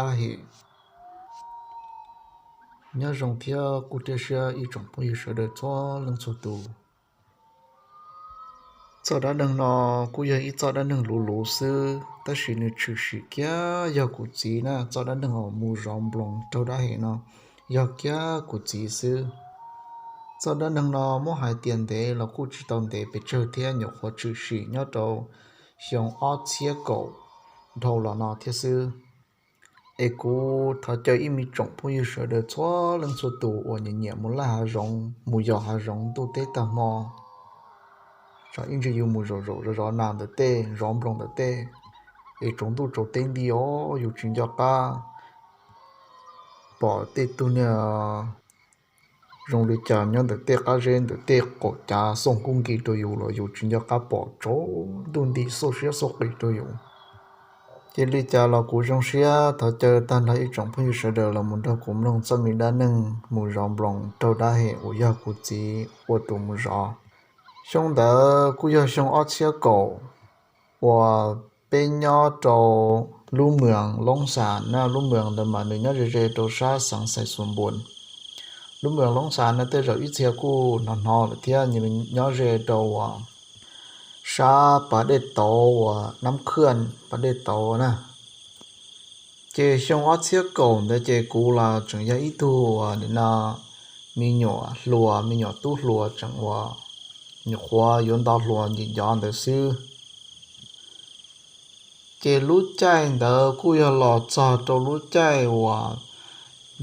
dab hem. Nyob zoo thiab kuj tiaj siab ib tsoom phooj ywg sawv daws txhua leej txhua tus. Txoj dab neeg no kuj yog ib txoj dab neeg luv luv xwb, tab sis nws tshwm sim kiag yog kuv txiv na. Txoj dab neeg uas mus zov nploos raug dab hem no yog kiag kuv txiv xwb. Txoj dab neeg no muab hais tias ntev los kuj tsis tau ntev pes tsawg thiab, nyuam qhuav tshwm sim nyob rau xyoo ob txhiab kaum dhau los no thiab xwb. Es kuv thov caw ib me tsoom phooj ywg sawv daws txhua leej txhua tus uas nyiam nyiam mus laij hav zoov, mus yos hav zoov ntuj teb tag hmo, tsam ib ntsis yus mus zaum zaum zov zov nas ntawm tej, zov nploos ntawm tej, es tsaus ntuj tsaus teb nti os, yus tsis nco qab pom tej tug niag zoo li cas nyob ntawm tej qab zeb ntawm tej qaum cav xauj kub nkis rau yus los yus tsis nco qab pom, tsaus ntuj nti xauj siab xauj qis rau yus. Ces li cas los kuv zoo siab thov caw tag nrho ib tsoom phooj ywg sawv daws los mus nrog kuv mloog txoj me dab neeg mus zov nploos raug dab hem uas yog kuv txiv ua tus mus zov. Xyoo ntawd kuj yog xyoo ob txhiab kaum uas peb nyob rau lub moos Loob Xas na. Lub moos ntawd mas nws nyob ze ze rau sab xeev Xais Xuas Npuas. Lub moos Loob Xas no tej zaum ib txhia kuj hnov hnov lawm thiab, nws nyob ze rau uas sab pas dej tauv uas Nab Khwj pas dej tauv na. Ces xyoo ob txhiab kaum ntawd ces kuv los tseem yog ib tug uas nim no me nyuam hluas, me nyuam tub hluas tseem uas nyuam qhuav yuav nto hluas ntim ncov ntawd xwb. Ces lub caij ntawd kuj yog los txog rau lub caij uas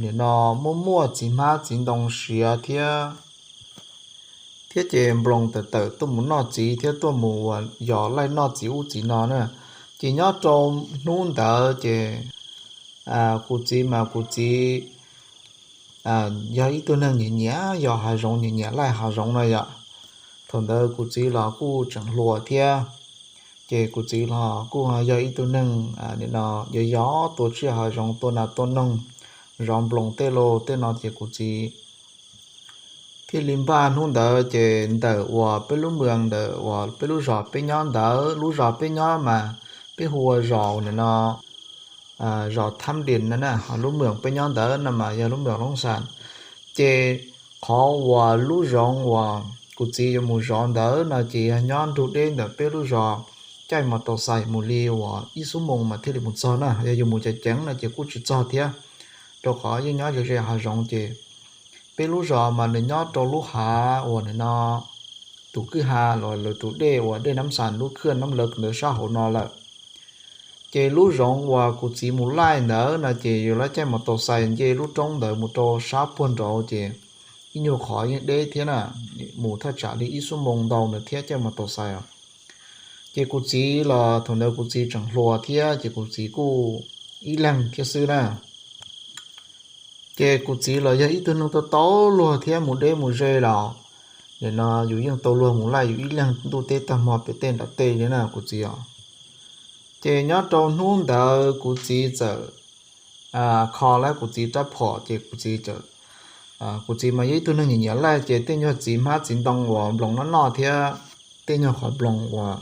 nim no muaj muaj txiv hmab txiv ntoo siav thiab, thiab ces nploos tawm tawm tuaj mus noj txiv thiab tuaj mus uas yos laij noj txiv ub txiv no na. Ces nyob rau hnub ntawd ces kuv txiv mas kuv txiv yog ib tug neeg nyiam nyiam yos hav zoov, nyiam nyiam laij hav zoov no yom. Thaum ntawd kuv txiv los kuj tseem hluas thiab, ces kuv txiv los kuj yog ib tug neeg nim no yos yos tua tsiaj hav zoov, tua nas tua noog, zov nploos tej los tej no ces kuv txiv thiaj li npaj hnub ntawd ces ntawm uas peb lub moos ntawm uas peb lub zos peb nyob ntawd, lub zos peb nyob mas peb hu ua zos nim no zos Thab Dias no na, ho lub moos peb nyob ntawd no mas yog lub moos Loob Xas. Ces qhov uas lub zoov uas kuv txiv yuav mus zov ntawd no ces yog nyob nrug deb ntawm peb lub zos, caij mos taus xais mus li uas ib xuab moos mas thiaj li mus txog na. Yog yus mus ceev ceev no ces kuj tsis txog thiab, rau qhov yeej nyob ze ze hav zoov ces peb lub zos mas nws nyob rau lub hav uas nim no tus kwj ha los lawv tus dej uas dej Nab Xas lub khwj Nab Lawv ntawd sab hauv no lawm. Ces lub zoov uas kuv txiv mus laij ntawd no ces yus lawv caij mos taus xais nce lub roob ntawd mus rau sab puag nraud ces ib nyuag qhov yeej deb thiab na, mus thaj tsam li ib xuab moos ntau ntawd thiab caij mos taus xais os. Ces kuv txiv los thaum ntawd kuv txiv tseem hluas thiab ces kuv txiv kuj ib leeg thiab xwb na. Ces kuv txiv los yog ib tug neeg tau tau luag thiab mus deb mus ze los, nim no yus yeej tau luag mus laij yus ib leeg ntuj teb tag hmo pem tej nram tej li na kuv txiv os. Ces nyob rau hnub ntawd kuv txiv txawm kho lawm kuv txiv rab phom ces kuv txiv, kuv txiv mas yog ib tug neeg nyiam nyiam laij ces tej nyuag txiv hmab txiv ntoo uas nploos noj noj thiab tej nyuag qhov nploos uas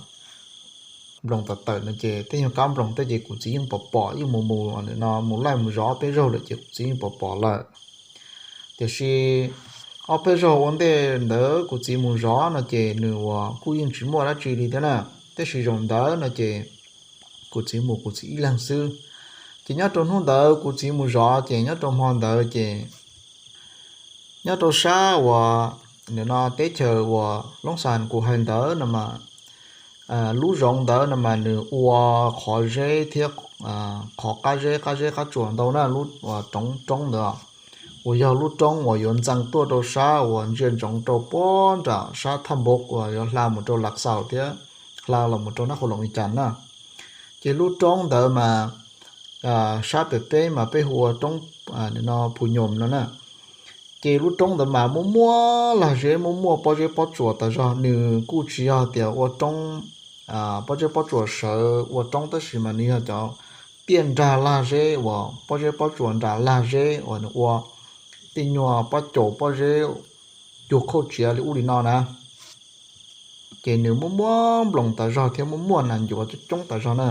nploos tawm tawm no ces tej nyuag kab nploos tej ces kuv txiv yeej pom pom, yeej mus mus no mus laij mus zov ob peb zaug lawm ces kuv txiv yeej pom pom lawm. Tiam sis ob peb zaug ua ntej ntawd kuv txiv mus zov no ces nws uas kuj yeej tsis muaj dab tsi li thiab na, tab sis zaum ntawd no ces kuv txiv mus kuv txiv ib leeg xwb. Ces nyob rau hnub ntawd kuv txiv mus zov ces nyob rau hmo ntawd ces nyob rau sab uas nim no teb chaws uas Loob Xas kuv hais ntawd no mas lub zoov ntawd no mas nws ua qhov zeb thiab qhov qab zeb qab zeb qab tsuas ntau na, lub uas roob roob ntawd uas yog lub roob uas yuav ntxeev tuaj rau sab uas ntsia ntsoov rau puag nram sab thaj npaum uas yuav hla mus rau Lav Xaus thiab hla los mus rau Nab Qhua Loos Li Cas na. Ces lub roob ntawd mas sab pem peb mas peb hu ua roob no Phu Nyoos no na. Ces lub roob ntawd mas muaj muaj lag zeb, muaj muaj pob zeb pob tsuas tas zog, nws kuj tsis yog tias ua roob pob zeb pob tsuas sawv ua roob, tab sis mas nws yog cov tiaj nrag lag zeb uas pob zeb pob tsuas nram lag zeb uas nws ua tej nyuag pob caus pob zeb cuag khauj tsiav li ub li no na. Ces nws muaj muaj nploos tas zog thiab muaj muaj nas ncuav coob coob tas zog na.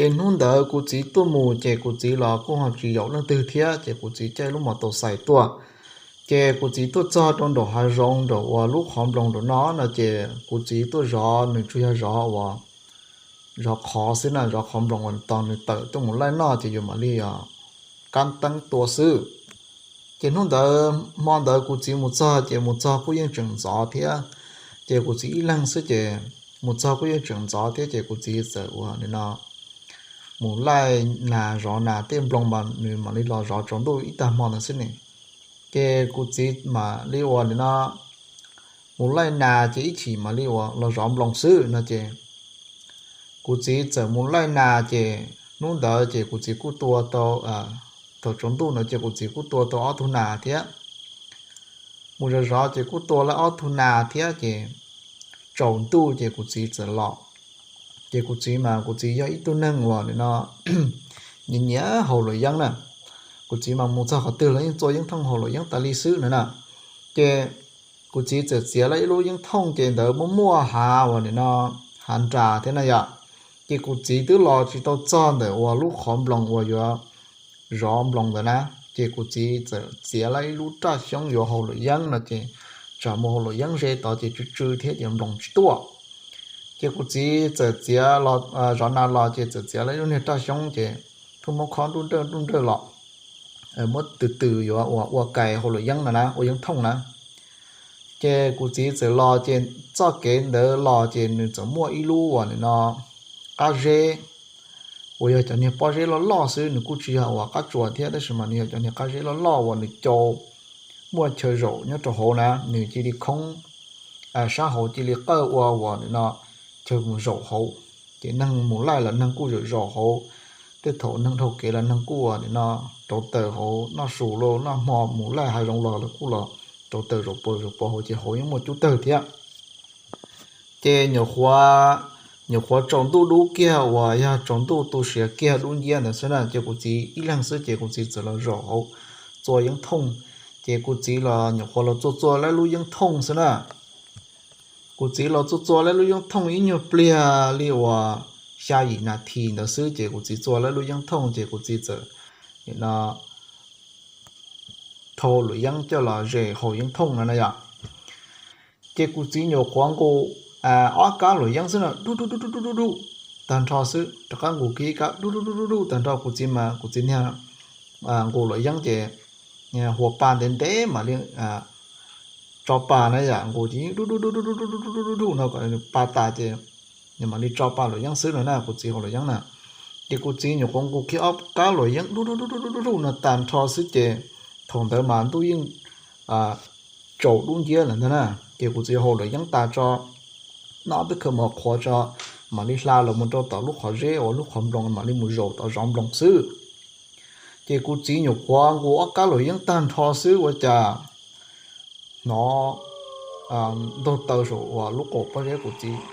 Ces hnub ntawd kuv txiv tuaj mus ces kuv txiv los kuj ho tsis yaum leej twg thiab, ces kuv txiv caij lub mos taus xais tuaj. Ces kuv txiv tuaj txog rau nraum hav zoov nraum uas lub qhov nploos nraum no no ces kuv txiv tuaj zov, nws tsuas yog zov uas zov qhov xwb na, zov qhov nploos uas tos nws tawm tuaj mus laij noj ces yuav mam li kab teeb tua xwb. Ces hnub ntawd hmo ntawd kuv txiv mus txog ces mus txog kuj yeej tseem ntxov thiab. Ces kuv txiv ib leeg xwb ces mus txog kuj yeej tseem ntxov thiab ces kuv txiv txawm ua li no mus laij nas zov nas tej nploos mas nws mam li los zov tsaus ntuj ib tag hmo ntawd xwb ne. Ces kuv txiv mam li ua li no mus laij nas ces ib chim mam li ua los zov nploos xwb no ces kuv txiv txawm mus laij nas ces hnub ntawd ces kuv txiv kuj tua tau, thaum tsaus ntuj ntawd ces kuv txiv kuj tua tau ob tug nas thiab. Mus zov zov ces kuj tua lawm ob tug nas thiab ces tsaus ntuj ces kuv txiv txawm los. Ces kuv txiv mas kuv txiv yog ib tug neeg uas li no nyiam nyiam haus luam yeeb na. Kuv txiv mas mus txog qhov twg los yeej txua yeeb thooj haus luam yeeb tas li xwb no na. Ces kuv txiv txawm txiav lawm ib lub yeeb thooj ces ntawd muaj muaj hav uas li no hav nras thiab na yom. Ces kuv txiv twb los tsis tau txog ntawm uas lub qhov nploos uas yuav zov nploos ntawd na, ces kuv txiv txawm txiav lawm ib lub raj xyoob yuav haus luam yeeb no ces tsam mus haus luam yeeb ze tod ces tsw tsw thiab ces nploos tsis tuaj. Ces kuv txiv txawm txiav, zov nas los ces txawm txiav lawm ib lub niag raj xyoob ces pheej muab khob nruj nrawj nruj nrawj los muab tws tws yuav ua, ua kais haus luam yeeb no na, ua yeeb thooj na. Ces kuv txiv txawm los ces txoj kev ntawd los ces nws txawm muaj ib lub uas li no qab zeb uas yog cov niag pob zeb loj loj xwb, nws kuj tsis yog uas qab tsuas thiab tab sis mas nws yog cov niag qab zeb loj loj uas nws cau muaj chaw zaum nyob rau hauv na, nws cia li khoob sab hauv cia li qawj ua uas li no chaw mus zaum hauv. Ces neeg mus laij los neeg kuj zaum zaum hauv, tej thaum neeg dhau kev los neeg kuj ua li no rauv taws hauv, noj su lauj noj hmo mus laij hav zoov los lawv kuj los rauv taws zaum pov zaum pov hauv ces hauv yeej muaj cub tawg thiab. Ces nyuam qhuav, nyuam qhuav tsaus ntuj dub kiag uas yog tsaus ntuj tu siav kiag dub nciab ntawd xwb na, ces kuv txiv ib leeg xwb ces kuv txiv txawm los zaum hauv txua yeeb thooj. Ces kuv txiv los nyuam qhuav los txua txua lawm lub yeeb thooj xwb na. Kuv txiv los txua txua lawm lub yeeb thooj ib nyuag pliag li uas xya yim nas this ntawd xwb ces kuv txiv txua lawm lub yeeb thooj ces kuv txiv txawm no thau luam yeeb coj los zes haus yeeb thooj no na yom. Ces kuv txiv nyuam qhuav nqus ob kab luam yeeb xwb no, dub dub dub dub dub dub dub tag nrho xwb, rov qab nqus kiag ib kab dub dub dub dub dub tag nrho. Kuv txiv mas kuv txiv niag nqus luam yeeb ces hua pa ntev ntev mam li tso pa na yom, nqus ces dub dub dub dub dub dub dub dub dub no kom pa tas ces nws mam li tso pa luam yeeb xwb no na, kuv txiv haus luam yeeb na. Ces kuv txiv nyuam qhuav nqus kiag ob kab luam yeeb dub dub dub dub dub dub no tag nrho xwb ces thaum ntawd mas ntuj yeej tsaus dub nciab lawm ntag na. Ces kuv txiv haus luam yeeb tas tso, noj peb khaws mov qhuav tso, mam li hla los mus rau tom lub qhov zeb uas lub qhov nploos mam li mus zaum tom zov nploos xwb. Ces kuv txiv nyuam qhuav nqus ob kab luam yeeb tag nrho xwb ua cas hnov ntaug taw saum uas lub qaum pob zeb.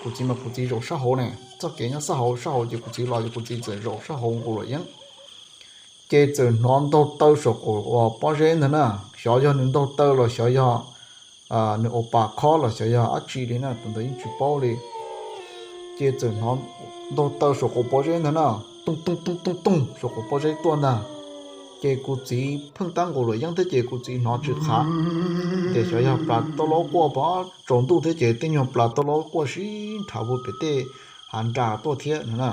Kuv txiv mas kuv txiv zaum sab hauv ne, txoj kev nyob sab hauv, sab hauv ces kuv txiv los ces kuv txiv txawm zaum sab hauv nqus luam yeeb. Ces txawm hnov ntaug taw saum qaum uas pob zeb ntag na, xyov yog nws ntaug taw los xyov yog nws ua pas khob los xyov yog dab tsi li na, tus ntawd yeej tsis paub li. Ces txawm hnov ntaug taw saum qaum pob zeb ntag na, tooj tooj tooj tooj tooj saum qaum pob zeb tuaj ntag. Ces kuv txiv pheej tab nqus luam yeeb thiab ces kuv txiv hnov tsis qhav tias xyov yog plas tauj laub quaj pov tsaus ntuj thiab ces tej nyuag plas tauj laub quaj sib nrhav puag pem tej hav nras tuaj thiab no na.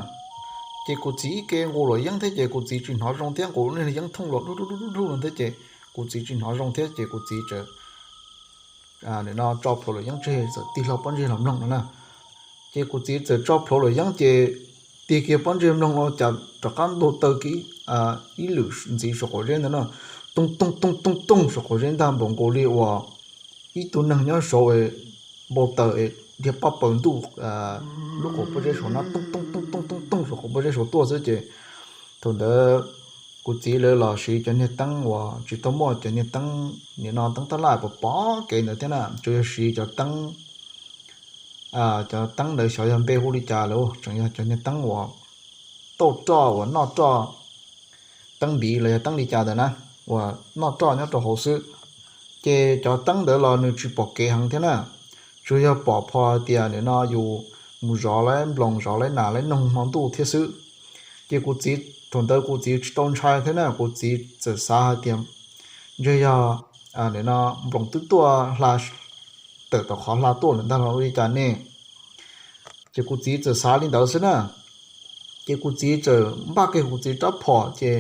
Ces kuv txiv ib ke nqus luam yeeb thiab ces kuv txiv tsis hnov zoo thiab, nqus lub niag yeeb thooj los dub dub dub dub no thiab ces kuv txiv tsis hnov zoo thiab ces kuv txiv txawm no tso plhuav luam yeeb tseg txawm tig hlo pob ntseg los mloog no na. Ces kuv txiv txawm tso plhuav luam yeeb ces tig kiag pob ntseg mloog no cas rov qab ntaug taw kiag ib lwm ntxiv saum qaum zeb ntawd na, tooj tooj tooj tooj tooj saum qaum zeb ntag npaum nkaus li uas ib tug neeg nyob saud npau taws dhia paj paws ntuj lub qaum pob zeb saud na, tooj tooj tooj tooj tooj tooj saum qaum pob zeb saud tuaj xwb ces thaum ntawd kuv txiv lawv los siv cov niag teeb uas tsis tau muaj cov niag teeb nim no teeb tab laj pom pom kev ntawd thiab na, tsuas yog siv cov teeb, cov teeb ntawd xyov yog npe hu li cas lawm, tseem yog cov niag teeb uas tauj roj uas noj roj, teeb npiv los yog teeb li cas ntawd na, uas noj roj nyob rau hauv xwb. Ces cov teeb ntawd los nws tsis pom kev heev thiab na, tsuas yog pom pho hais tias nim no yus mus zov lawv nploos zov lawv nas lawv noog hmo ntuj thiab xwb. Ces kuv txiv, thaum ntawd kuv txiv tsis tau ntshai thiab na, kuv txiv txawm xav hais tias ntshe yog no nploos twb tuaj hla, tawm tom qhov hla tuaj lawm ntag los ua li cas ne. Ces kuv txiv txawm xav li ntawd xwb na. Ces kuv txiv txawm npaj kiag kuv txiv rab phom ces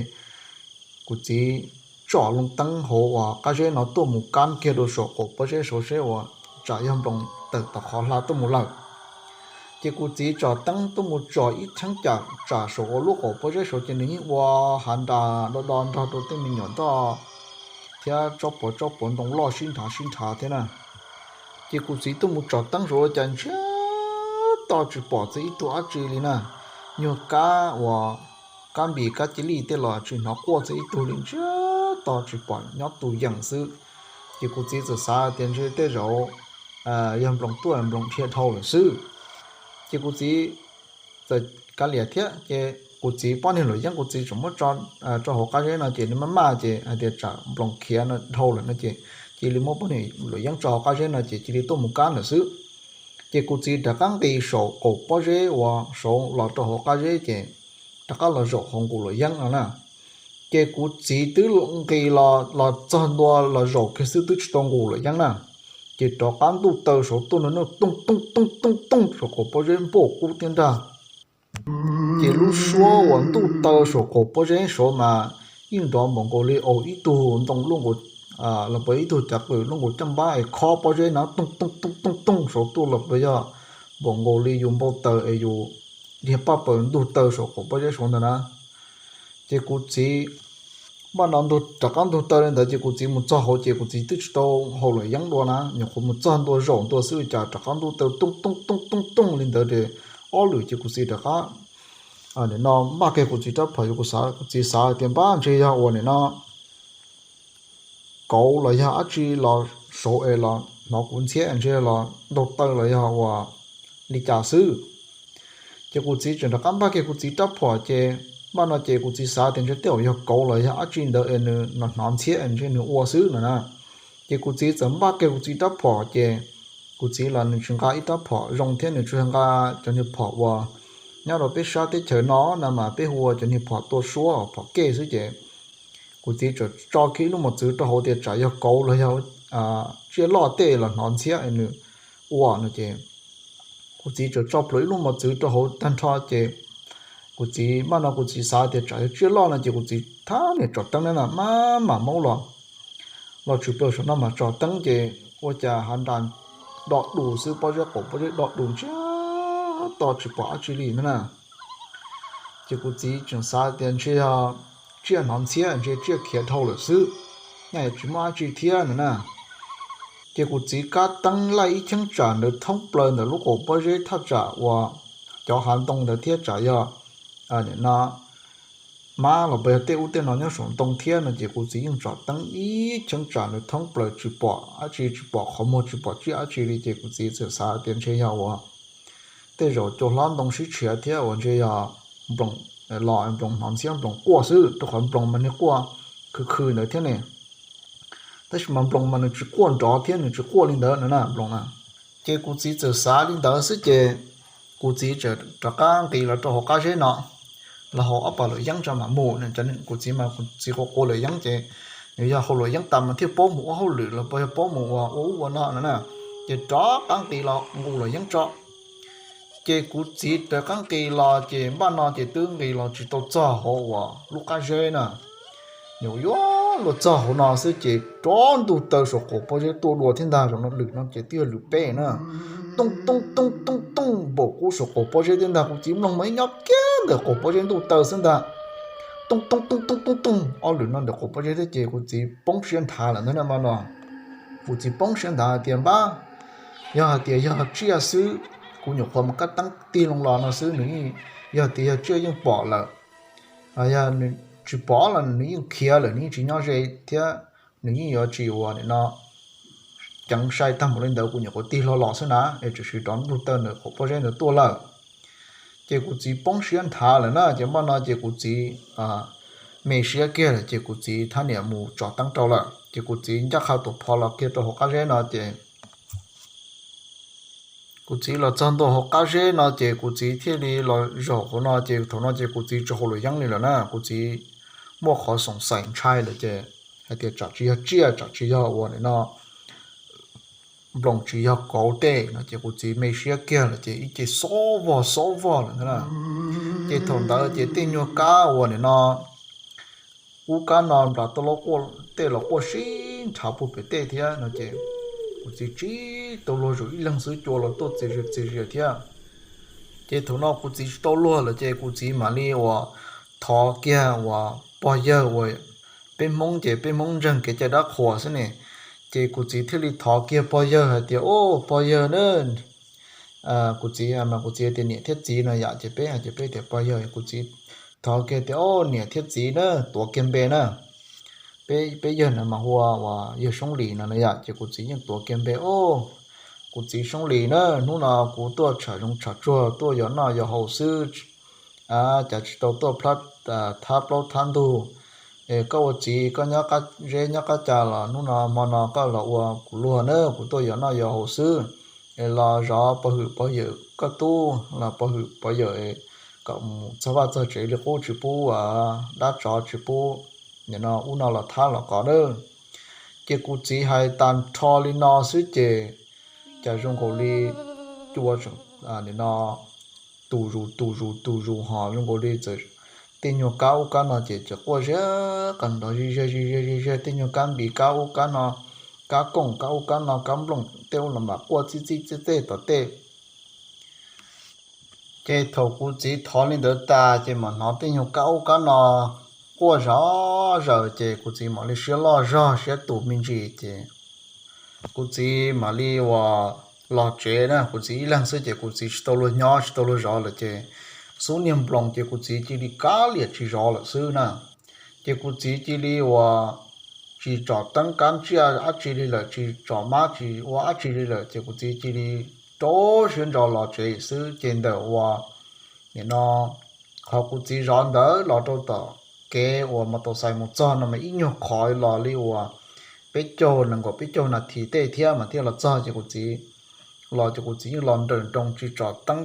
kuv txiv tsom loo teeb hauv uas qab zeb no tuaj mus kab kiag rau saum qaum pob zeb saud seb uas tsam yog nploos tawm tom qhov hla tuaj mus lawm. Ces kuv txiv tsom teeb tuaj mus tsom ib cheeb tsam tsam saum uas lub qaum pob zeb saud ces nws yeej ua hav nras do do nrog rau tej me nyuam ntoj thiab tsob puav tsob puav ntoo loj sib nrhav sib nrhav thiab na. Ces kuv txiv tuaj mus tsom teeb saud ua cas ntsiag to tsis pom txog ib tug dab tsi li na. Nyuag kab uas kab npis kab cia lij tej los tsis hnov quaj txog ib tug li, ntsiag to tsis pom nyob tus yees xwb. Ces kuv txiv txawm xav tias ntshe tej zaum yog nploos tuaj nploos dhia dhau lawm xwb. Ces kuv txiv txawm kav liam thiab ces kuv txiv poj niag luam yeeb kuv txiv tseem muab tso rau hauv qab zeb no ces nws maj maj ces hais tias tsam nploos khiav no dhau lawm no ces cia li muab poj niag luam yeeb tso hauv qab zeb no ces cia li tuaj mus kab lawm xwb. Ces kuv txiv rov qab nqis saum qaum pob zeb uas saud los rau hauv qab zeb ces rov qab los zaum hauv nqus luam yeeb no na. Ces kuv txiv twb nqis los los txog ntua los zaum kiag xwb twb tsis tau nqus luam yeeb na. Ces rov qab ntuj taw saud tuaj nws noj tooj tooj tooj tooj tooj saum qaum pob zeb npauj qub tiab nrag. Ces lub suab uas ntuj taw saum qaum pob zeb saud mas yeej nrov npaum nkaus li ib tug ntoo los puas ib tug cav qws lub nkaus caj npab es khob pob zeb na tooj tooj tooj tooj tooj saud tuaj los puas yog npaum nkaus li yus npau taws es yus dhia paj paws ntug taw saum qaum pob zeb saud ntag na. Ces kuv txiv npaj no rov qab ntug taw li ntawd ces kuv txiv mus txog hauv ces kuv txiv twb tsis tau haus luam yeeb dua na, nyuam qhuav mus txog ntua zaum ntua xwb cas rov qab ntuj taw tooj tooj tooj tooj tooj li ntawd ces ob lwm ces kuv txiv rov qab no npaj kiag kuv txiv rab phom, kuv txiv xav tias npab ntshe yog ua nim no kauv los yog dab tsi los saud es los hnov kuv ntxhiab ntshe los ntaug taw los yog ua li cas xwb. Ces kuv txiv tseem rov qab npaj kiag kuv txiv rab phom ces npaj no ces kuv txiv xav tias ntshe tej zaum yog kauv los yog dab tsi ntawd es nws hnov ntxhiab ntshe nws ua xwb no na. Ces kuv txiv txawm npaj kiag kuv txiv rab phom ces kuv txiv los nws tsis nqa ib rab phom zoo thiab nws tsuas nqa cov niag phom uas nyob rau peb sab teb chaws no na mas peb hu ua cov niag phom tua suab phom kej xwb ces kuv txiv txawm tso kiag ib lub mos txwv rau hauv tias tsam yog kauv los yog tsiaj loj tej los hnov ntxhiab nws ua no ces kuv txiv txawm tso plhuav ib lub mos txwv rau hauv tag nrho ces kuv txiv npaj no kuv txiv xav tias tsam yog tsiaj loj no ces kuv txiv thab niam tsom teeb na maj mam maub los los tshwm plaws saum no mas tsom teeb ces ua cas hav nras do dus xwb, pob zeb qaum pob zeb do dus ntsiag to tsis pom dab tsi li na. Ces kuv txiv tseem xav tias ntshe yog tsiaj hnov ntxhiab ntshe tsiaj khiav dhau lawm xwb, nyaj yuav tsis muaj dab tsi thiab no na. Ces kuv txiv kab teeb laij ib cheeb tsam ntawd thoob plaws ntawm lub qaum pob zeb thaj tsam uas cov hav ntoo ntawd thiab tsam yog no mab los puas yog tej ub tej no nyob saum ntoo thiab no ces kuv txiv yeej tsom teeb ib cheeb tsam ntawd thoob plaws tsis pom dab tsi, tsis pom qhov muag tsis pom tsiaj dab tsi li ces kuv txiv txawm xav tias ntshe yog uas tej zaum cua hlob ntoo sib tshiav thiab uas ntshe yog nploos los nploos hnov ntxhiab nploos quaj xwb rau qhov nploos mas nws quaj khw khw ntawd thiab ne. Tab sis mas nploos mas nws tsis quaj nrov thiab nws tsis quaj li ntawd no na nploos na. Ces kuv txiv txawm xav li ntawd xwb ces kuv txiv txawm rov qab nqis los rau hauv qab zeb no los haus ob pas luam yeeb tso mam mus. Kuv txiv mas kuv txiv quav quav luam yeeb ces nws yog haus luam yeeb tas mas thiaj paub mus ua hauj lwm los puas yog paub mus ua ua ub ua no no na. Ces rov qab nqis los nqus luam yeeb tso. Ces kuv txiv rov qab nqis los ces npaj no ces twb nqis los tsis tau txog hauv uas lub qab zeb na. Nyuam yuav luag txog hauv no xwb ces rov ntuj taw saum qaum pob zeb tuaj dua thiab ntag. Zaum no lwm no ces twb yog lwm peb na. Tooj tooj tooj tooj tooj npaum qub saum qaum pob zeb thiab ntag. Kuv txiv mloog mas ib nyob kiag ntawm qaum pob zeb ntuj taw xwb ntag. Tooj tooj tooj tooj tooj tooj ob lwm no ntawm qaum pob zeb thiab ces kuv txiv poob siab nthav lawm ntag na mas no. Kuv txiv poob siab nthav hais tias npab, yog hais tias yog tsiaj xwb, kuv nyuam qhuav mus kab teeb tig loo los no xwb nws yeej, yog tias yog tsiaj yeej pom lawm, yog nws tsis pom los nws yeej khiav lawm, nws yeej tsis nyob ze thiab nws yeej yuav tsis ua nim no ceev sai tag mus li ntawd, kuv nyuam qhuav tig hlo los xwb na es txawm sim rov ntuj taw ntawm qaum pob zeb ntawd tuaj lawm. Ces kuv txiv poob siab nthav lawm na ces npaj no ces kuv txiv me siab kiag lawm ces kuv txiv thab niam mus tsom teeb rau lawm ces kuv txiv ncaj qha tuam phov los kiag rau hauv qab zeb no ces Kuv txiv los txog ntua hauv qab zeb no ces kuv txiv thiaj li los zaum hauv no ces thaum no ces kuv txiv tsis haus luam yeeb li lawm na, kuv txiv muaj qhov xoom xaim ntshai lawm ces hais tias tsam tsis yog tsiaj, tsam tsis yog ua nim no nploos, tsis yog kauv tej no ces kuv txiv me siab kiag lawm ces ib ce xob vog xob vog lawm ntag. Ces thaum ntawd ces tej nyuag kab ua nim no ub kab no nplas tau tej los quaj sib nrhav puag pem tej thiab no ces kuv txiv tsis tau luag zaum ib leeg xwb, cua los tuaj txias zias txias zias thiab. Ces thaum no kuv txiv tsis tau luag lawm ces kuv txiv mam li uas thov kiag uas pog yawg uas, peb Hmoob ces peb Hmoob ntseeg kev cai dab qhuas xwb ne, ces kuv txiv thiaj li thov kiag pog yawg hais tias, Au, pog yawg na, kuv txiv mas kuv txiv tias niam thiab txiv no yom, ces peb hais tias peb tias pog yawg, kuv txiv thov kiag tias, Au, niam thiab txiv na, tuav kiag npe na. Peb yawg no mas hu ua yawg Soob Lis no na yom, ces kuv txiv yeej tuav kiag npe, Au, kuv txiv Soob Lis na, hnub no kuv tuaj tsham zoov tsham tsuag, tuaj yos noj yos haus xwb, cas tsis tau tuaj thab plaub thab ntug. Koj ua txiv koj nyob zeb nyob qab cas los hnub no hmo no koj los ua kuv luag na, kuv tuaj yos noj yos haus xwb. Es los zov pov hwm pov yawm koj tub los pov hwm pov yawm kom mus txog vaj txog tsev li qub, tsis pub dab tsov, tsis pub nim no ub no los thab los qov na. Ces kuv txiv hais tag nrho li no xwb ces cas zoo nkaus li cua nim no tus zus tus zus tus zus ho zoo nkaus li txawm tej nyuag kab ub kab no ces txawm quaj ziag qas nrov zig zag zig zag zig zag, tej nyuag kab npis kab ub kab no, kab kooj kab ub kab no, kab nplooj tej ub los mam quaj txij txij txej txej tom tej. Ces thaum kuv txiv thov li ntawd tas ces mam hnov tej nyuag kab ub kab no quaj zov zaws ces kuv txiv mam li siab loj zog siab tus me ntsis ces kuv txiv mam li uas los tsev na, kuv txiv ib leeg xwb ces kuv txiv tsis tau luag nyob tsis tau luag zov lawm ces xub niag nploos ces kuv txiv cia li kav liam tsis zov lawm xwb na. Ces kuv txiv cia li uas tsis tsom teeb kab tsiaj dab tsi li lawm, tsis tsom mab tsis ua dab tsi li lawm ces kuv txiv cia li rau siab ntso los tsev xwb ces ntawm uas nim no qhov kuv txiv zov ntawd los rau tom kev uas mos taus xais mus txog no mas ib nyuag qhov los li uas peb caug nees nkaum peb caug nas this tej thiab mas thiaj los txog ces kuv txiv los ces kuv txiv yeej los nrawm nroos tsis tsom teeb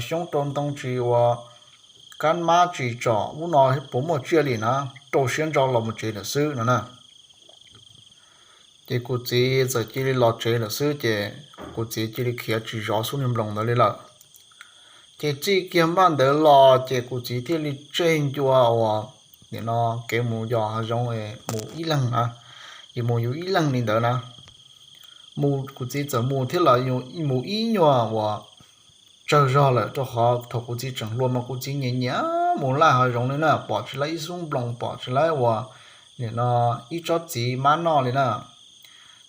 xyoob rau ntoo tsis ua kab mab tsis tsom ub no puas muaj tsiaj li na, rau siab ntso los mus tsev lawm xwb no na. Ces kuv txiv txawm cia li los tsev lawm xwb ces kuv txiv cia li khiav tsis zov xub niag nploos ntawd li lawm. Ces txij kiag npaj ntawd los ces kuv txiv thiaj li tseg ncua uas nim no kev mus yos hav zoov mus ib leeg na, yus mus yus ib leeg li ntawd na. Mus kuv txiv txawm mus thiab los mus ib nyuag uas tsawg zog lawm rau qhov thaum kuv txiv tseem hluas mas kuv txiv nyiam nyiam mus laj hav zoov li na, pom tsis laib ib xub nploos pom tsis laib uas nim no ib tsob txiv mab noj li na.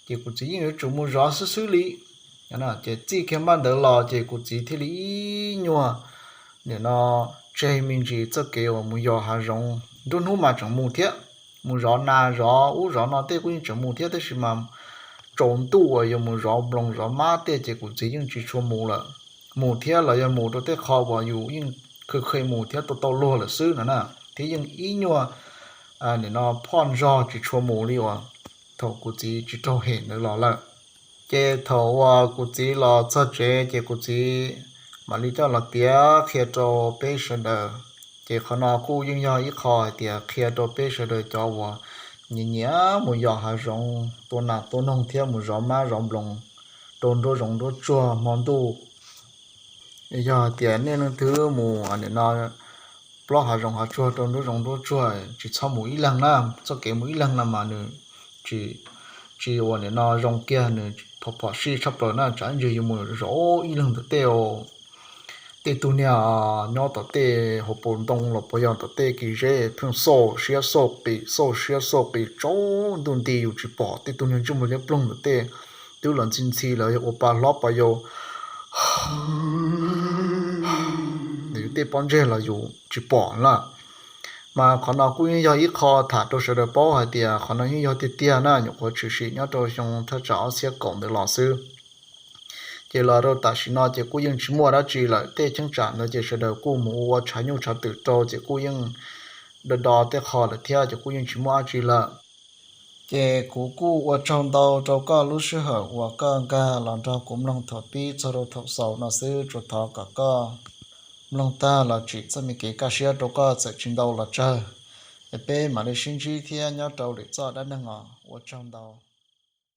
Ces kuv txiv yeej yuav tsum mus zov xwb xwb li. Ces txij kiag npaj ntawd los ces kuv txiv thiaj li ib nyuag nim no tseg me ntsis txoj kev uas mus yos hav zoov, nruab hnub mas tseem mus thiab, mus zov nas zov ub zov no tej kuj yeej tseem mus thiab tab sis mas tsaus ntuj uas yuav mus zov nploos zov mab tej ces kuv txiv yeej tsis tshua mus lawm. Mus thiab los yog mus rau tej qho uas yus yeej khw khw mus thiab tau tau luag lawm xwb no na, thiab yeej ib nyuag nim no phoj ntsog tsis tshua mus li uas thaum kuv txiv tsis raug hem ntawd los lawm. Ces thaum uas kuv txiv los txog tsev ces kuv txiv mam li coj los piav qhia rau peb sawv daws. Ces qhov no kuj yeej yog ib qho hais tias qhia rau peb sawv daws cov uas nyiam nyiam mus yos hav zoov tua nas tua noog thiab mus zov mab zov nploos rau nruab zoov nruab tsuag hmo ntuj. Yog hais tias nej leej twg mus nim no plob hav zoov hav tsuag rau nruab zoov nruab tsuag tsis txhob mus ib leeg na, txoj kev mus ib leeg no mas nws tsis, tsis ua nim no zoo kiag, nws phom phom sij tshaj plaws na, tsam ntsis yuav mus zov ib leeg ntawm tej, tej tug niag nyob tom tej hauv paus ntoo los puas yog tom tej kis zeb pheej xauj siab xauj qis xauj siab xauj qis tsaus ntuj nti yus tsis pom, tej tug niag ntsej muag liab ploog ntawm tej twb los ntxhi ntxhi los yog ua pa hlob pa yau nws tej pob ntseg los yus tsis pom lawm. Mas qhov no kuj yeej yog ib qho tham rau sawv daws paub hais tias qhov no yeej yog tiag tiag na, nyuam qhuav tshwm sim nyob rau xyoo thaj tsam ob txhiab kaum ntawd los xwb. Ces los rau tam sim no ces kuj yeej tsis muaj dab tsi lawm, tej cheeb tsam ntawd ces sawv daws kuj mus ua tshav nyuj tshav twm rau ces kuj yeej do do tej qho lawm thiab ces kuj yeej tsis muaj dab tsi lawm. Ces kuv kuj ua tsaug ntau rau koj lub sij hawm uas koj nkag los nrog kuv mloog thaum pib txog rau thaum xaus no xwb. Tsuas thov kom koj mloog tag los tsim txoj me kev kaj siab rau koj, txawm tsis ntau los tsawg, es peb mam li sib ntsib thiab nyob rau lwm txoj dab neeg os. Ua tsaug ntau.